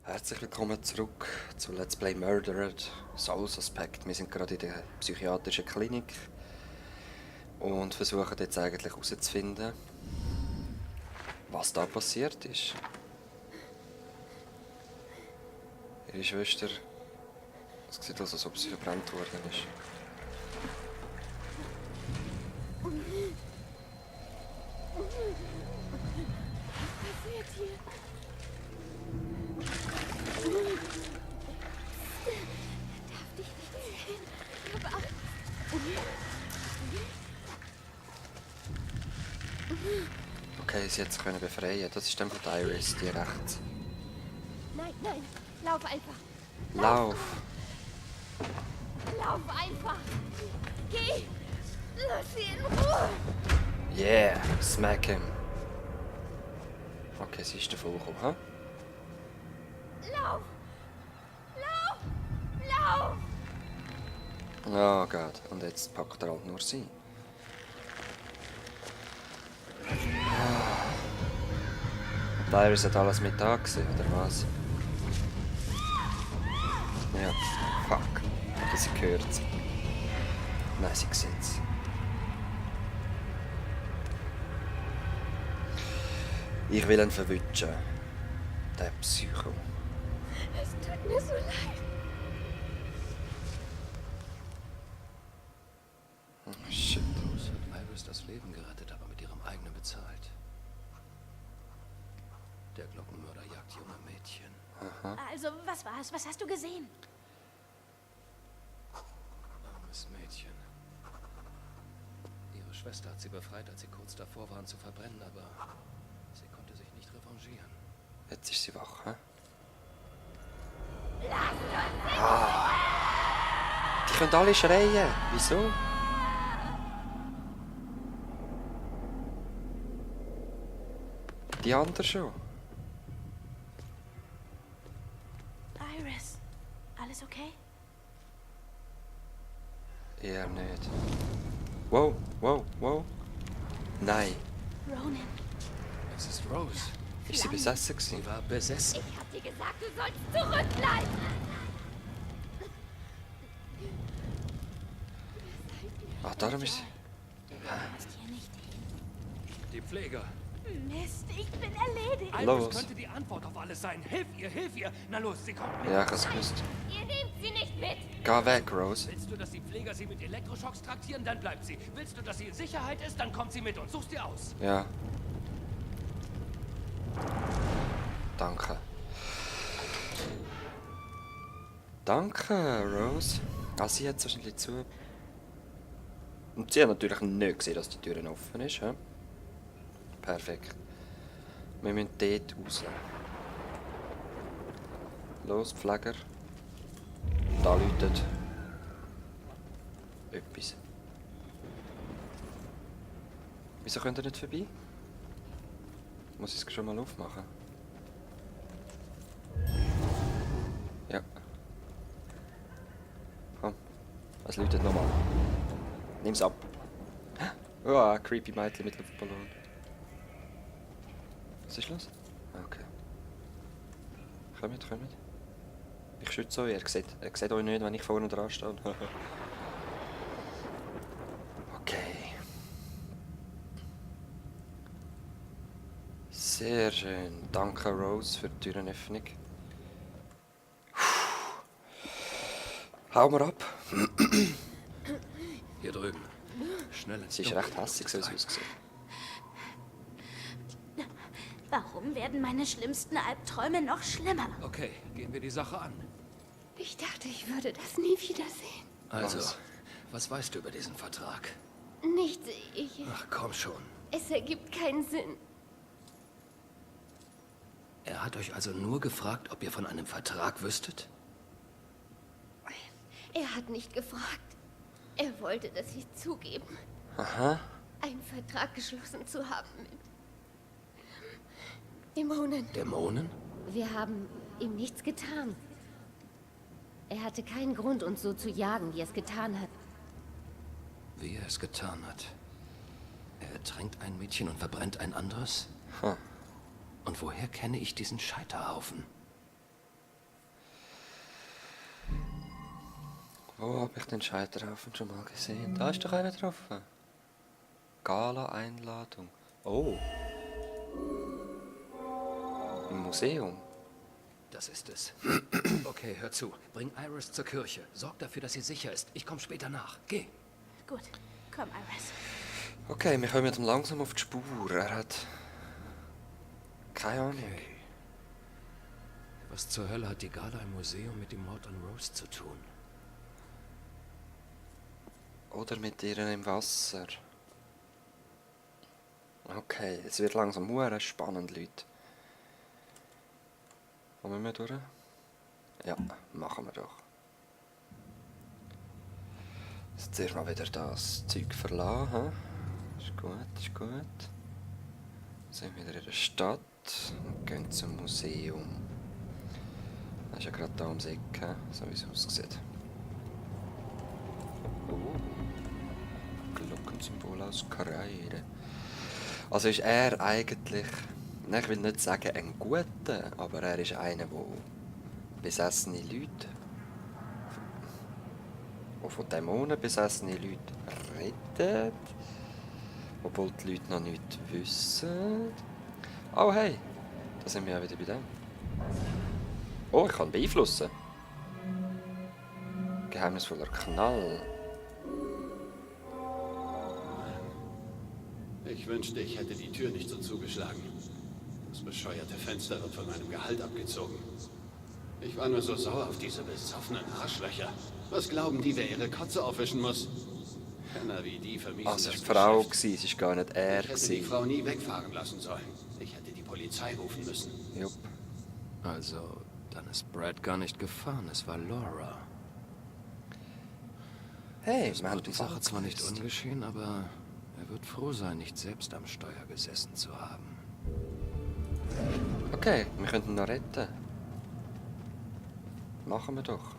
Herzlich willkommen zurück zu Let's Play Murdered Soul Suspect. Wir sind gerade in der psychiatrischen Klinik und versuchen jetzt eigentlich herauszufinden, was da passiert ist. Ihre Schwester, es sieht aus, als ob sie verbrannt worden ist. Was passiert hier? Darf dich nicht sehen. Aber auch. Okay, sie hat sich befreien. Das ist dann von der Iris, die rechts. Nein, nein. Lauf einfach. Lauf! Lauf einfach. Geh. Lass sie in Ruhe. Yeah! Smack him! Okay, sie ist davon gekommen, ha? Lauf. Lauf. Lauf. Oh Gott, und jetzt packt er halt nur sie. Und die Iris hat alles mit da gesehen, oder was? Ja, fuck. Okay, sie gehört sie. Nein, sie sieht sie. Ich will ihn verwünschen. Der Psycho. Es tut mir so leid. Oh, shit. Rose hat Iris das Leben gerettet, aber mit ihrem eigenen bezahlt. Der Glockenmörder jagt junge Mädchen. Also, was war's? Was hast du gesehen? Armes Mädchen. Ihre Schwester hat sie befreit, als sie kurz davor waren zu verbrennen, aber sie konnte sich nicht revanchieren. Jetzt ist sie wach, hä? Die können alle schreien. Wieso? Die anderen schon. Iris. Alles okay? Eher nicht. Wow, wow, wow. Nein. Ronan. Es ist Rose. Ist sie besessen gewesen? Sie war besessen. Ich hab dir gesagt, du sollst zurückbleiben. Ah, darum ist sie. Du gehörst hier nicht hin. Die Pfleger. Mist, ich bin erledigt. Los. Iris könnte die Antwort auf alles sein. Hilf ihr, hilf ihr. Na los, sie kommt mit. Ja, ich hab's gewusst. Ihr nehmt sie nicht mit. Geh weg, Rose. Willst du, dass die Pfleger sie mit Elektroschocks traktieren, dann bleibt sie. Willst du, dass sie in Sicherheit ist, dann kommt sie mit und suchst dir aus. Ja. Danke. Danke, Rose. Ah, sie hat es wahrscheinlich zu. Und sie hat natürlich nicht gesehen, dass die Tür offen ist. He? Perfekt. Wir müssen dort raus. Los, Pfleger. Da läutet etwas. Wieso könnt ihr nicht vorbei? Muss ich es schon mal aufmachen? Ja. Komm. Es läutet nochmal. Nimm's ab. Oh, creepy Mädchen mit Luftballon. Was ist los? Okay. Kommt, kommt. Ich schütze euch. Er sieht euch nicht, wenn ich vorne dran stehe. Okay. Sehr schön. Danke, Rose, für die Türenöffnung. Hau mal ab. Hier drüben. Schnell ins Sie ist Dunkel. recht hässlich, so wie sie aussieht. Warum werden meine schlimmsten Albträume noch schlimmer? Okay, gehen wir die Sache an. Ich dachte, ich würde das nie wiedersehen. Also, Was? was weißt du über diesen Vertrag? Nichts, Ach, komm schon. Es ergibt keinen Sinn. Er hat euch also nur gefragt, ob ihr von einem Vertrag wüsstet? Er hat nicht gefragt. Er wollte, dass ich zugeben, Aha. einen Vertrag geschlossen zu haben mit Dämonen. Dämonen? Wir haben ihm nichts getan. Er hatte keinen Grund, uns so zu jagen, wie er es getan hat. Wie er es getan hat. Er ertränkt ein Mädchen und verbrennt ein anderes? Hm. Und woher kenne ich diesen Scheiterhaufen? Wo habe ich den Scheiterhaufen schon mal gesehen? Da ist doch einer drauf. Gala-Einladung. Oh. Im Museum. Das ist es. Okay, hör zu. Bring Iris zur Kirche. Sorg dafür, dass sie sicher ist. Ich komme später nach. Geh. Gut, komm, Iris. Okay, wir kommen ihm langsam auf die Spur. Er hat... keine Ahnung. Okay. Was zur Hölle hat die Gala im Museum mit dem Mord an Rose zu tun? Oder mit ihr im Wasser. Okay, es wird langsam hure spannend, Leute. Kommen wir durch? Ja, machen wir doch. Jetzt zuerst mal wieder das Zeug verlassen. Ist gut, ist gut. Sind wieder in der Stadt und gehen zum Museum. Das ist ja gerade da ums Eck, so wie es aussieht. Oh. Glockensymbol aus Kreide. Also ist er eigentlich, nein, ich will nicht sagen ein Guter, aber er ist einer, der besessene Leute, der von Dämonen besessene Leute rettet, obwohl die Leute noch nichts wissen. Oh hey, da sind wir ja wieder bei dem. Oh, ich kann beeinflussen. Geheimnisvoller Knall. Ich wünschte, ich hätte die Tür nicht so zugeschlagen. Das bescheuerte Fenster wird von meinem Gehalt abgezogen. Ich war nur so sauer auf diese besoffenen Arschlöcher. Was glauben die, wer ihre Kotze aufwischen muss? Penner wie die vermiesen Es war das die Frau, Geschäft. es war gar nicht er. Ich hätte die Frau nie wegfahren lassen sollen. Ich hätte die Polizei rufen müssen. Jupp. Also, dann ist Brad gar nicht gefahren. Es war Laura. Hey, Es wir haben wird die den Sache Fall zwar nicht gelöst. ungeschehen, aber er wird froh sein, nicht selbst am Steuer gesessen zu haben. Okay, wir könnten ihn noch retten. Machen wir doch.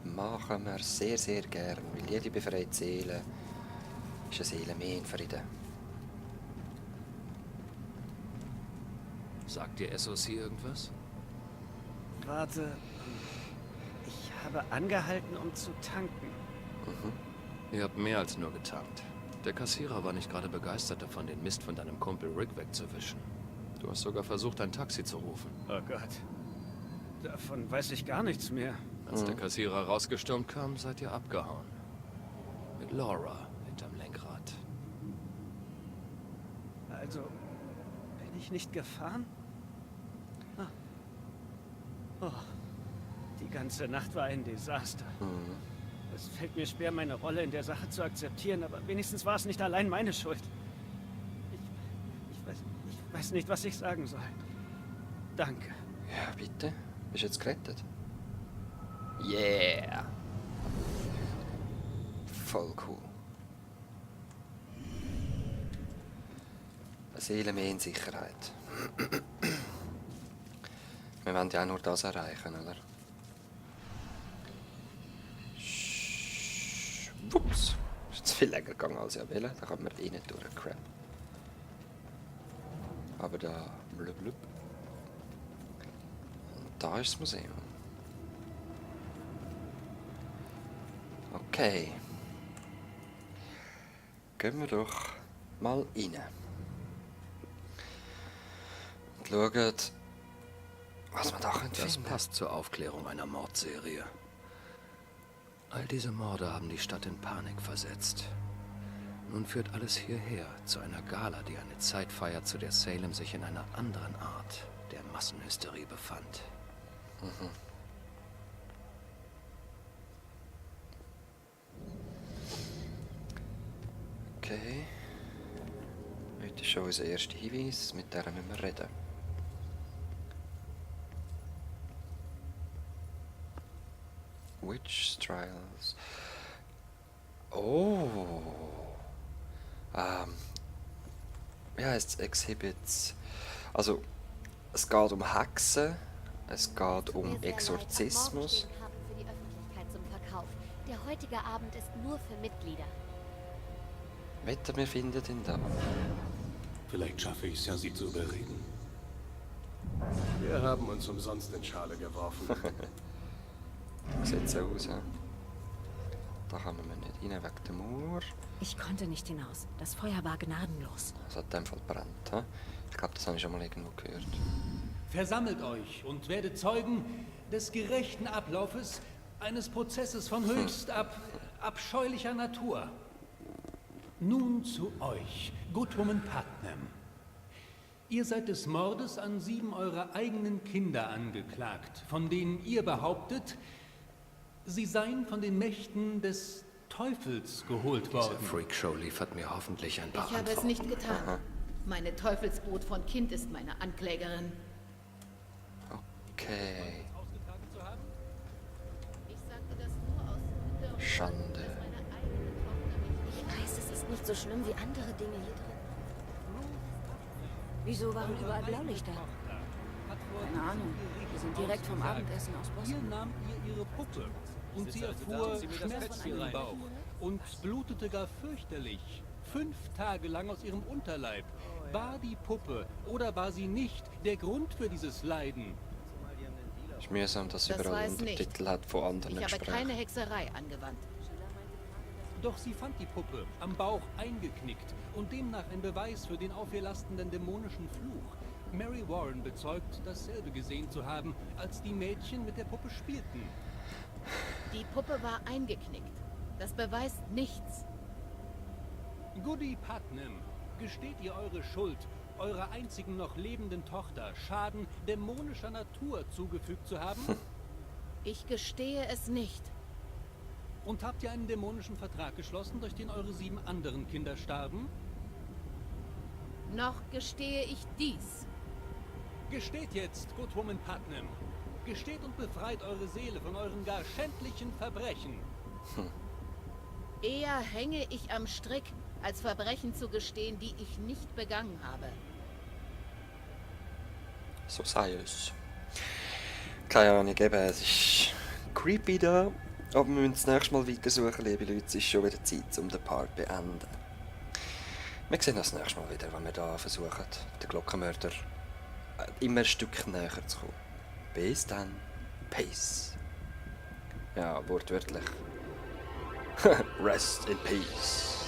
Machen wir sehr, sehr gern, weil jede befreite Seele ist eine Seele mehr in Frieden. Sagt dir SOC irgendwas? Warte. Ich habe angehalten, um zu tanken. Ihr habt mehr als nur getankt. Der Kassierer war nicht gerade begeistert davon, den Mist von deinem Kumpel Rick wegzuwischen. Du hast sogar versucht, ein Taxi zu rufen. Oh Gott. Davon weiß ich gar nichts mehr. Als der Kassierer rausgestürmt kam, seid ihr abgehauen. Mit Laura hinterm Lenkrad. Also, bin ich nicht gefahren? Ah. Oh, die ganze Nacht war ein Desaster. Es fällt mir schwer, meine Rolle in der Sache zu akzeptieren, aber wenigstens war es nicht allein meine Schuld. Ich weiß nicht, was ich sagen soll. Danke. Ja, bitte. Bist du jetzt gerettet? Yeah! Voll cool. Eine Seele mehr in Sicherheit. Wir wollen ja auch nur das erreichen, oder? Wups! Ist jetzt viel länger gegangen als ich wollte. Da kann man eh nicht durch. Crap. Aber da... Blub, blub. Und da ist das Museum. Okay. Gehen wir doch mal rein. Und schauen, was wir da Das finden. passt zur Aufklärung einer Mordserie. All diese Morde haben die Stadt in Panik versetzt. Nun führt alles hierher, zu einer Gala, die eine Zeit feiert, zu der Salem sich in einer anderen Art der Massenhysterie befand. Okay. Heute ist schon unser erster Hinweis, mit der müssen wir reden. Witch Trials. Oh. Wie heisst es? Exhibits. Also, es geht um Hexen, es geht um Exorzismus. Morgenstern haben für die Öffentlichkeit zum Verkauf. Der heutige Abend ist nur für Mitglieder. Wetter, wir finden ihn da. Vielleicht schaffe ich es ja, sie zu überreden. Wir haben uns umsonst in Schale geworfen. Sieht so aus, ja. Da kommen wir nicht rein wegen der Mauer. Ich konnte nicht hinaus. Das Feuer war gnadenlos. Es hat in dem Fall brennt, hä? Ich glaube, das habe ich schon mal irgendwo gehört. Versammelt euch und werdet Zeugen des gerechten Ablaufes eines Prozesses von höchst abscheulicher Natur. Nun zu euch, Goodwoman Putnam. Ihr seid des Mordes an 7 eurer eigenen Kinder angeklagt, von denen ihr behauptet, sie seien von den Mächten des Teufels geholt worden. Diese Freakshow liefert mir hoffentlich ein paar Ich habe es Antworten. nicht getan. Meine Teufelsbrut von Kind ist meine Anklägerin. Okay. Ich sagte das nur aus Güte und Schande. meine eigene Tochter mich Ich weiß, es ist nicht so schlimm wie andere Dinge hier drin. Wieso waren überall Blaulichter? Keine Ahnung. Wir sind direkt vom Abendessen aus Hier Boston. nahm ihr ihre Puppe und sie erfuhr Schmerzen im Bauch und blutete gar fürchterlich. 5 Tage lang aus ihrem Unterleib. War die Puppe oder war sie nicht der Grund für dieses Leiden? Ist mühsam, dass Das überall weiß nicht. Untertitel hat von anderen Ich habe Gesprächen. keine Hexerei angewandt. Doch sie fand die Puppe am Bauch eingeknickt und demnach ein Beweis für den auf ihr lastenden dämonischen Fluch. Mary Warren bezeugt, dasselbe gesehen zu haben, als die Mädchen mit der Puppe spielten. Die Puppe war eingeknickt. Das beweist nichts. Goody Putnam, gesteht ihr eure Schuld, eurer einzigen noch lebenden Tochter Schaden dämonischer Natur zugefügt zu haben? Ich gestehe es nicht. Und habt ihr einen dämonischen Vertrag geschlossen, durch den eure 7 anderen Kinder starben? Noch gestehe ich dies. Gesteht jetzt, Goodwoman Putnam. Gesteht und befreit eure Seele von euren gar schändlichen Verbrechen. Eher hänge ich am Strick, als Verbrechen zu gestehen, die ich nicht begangen habe. So sei es. Keine Ahnung, eben, es ist creepy da. Aber wir müssen das nächste Mal weitersuchen, liebe Leute. Es ist schon wieder Zeit, um den Part zu beenden. Wir sehen uns das nächste Mal wieder, wenn wir da versuchen, den Glockenmörder immer ein Stück näher zu kommen. Bis dann. Peace. Ja, wortwörtlich. Rest in peace.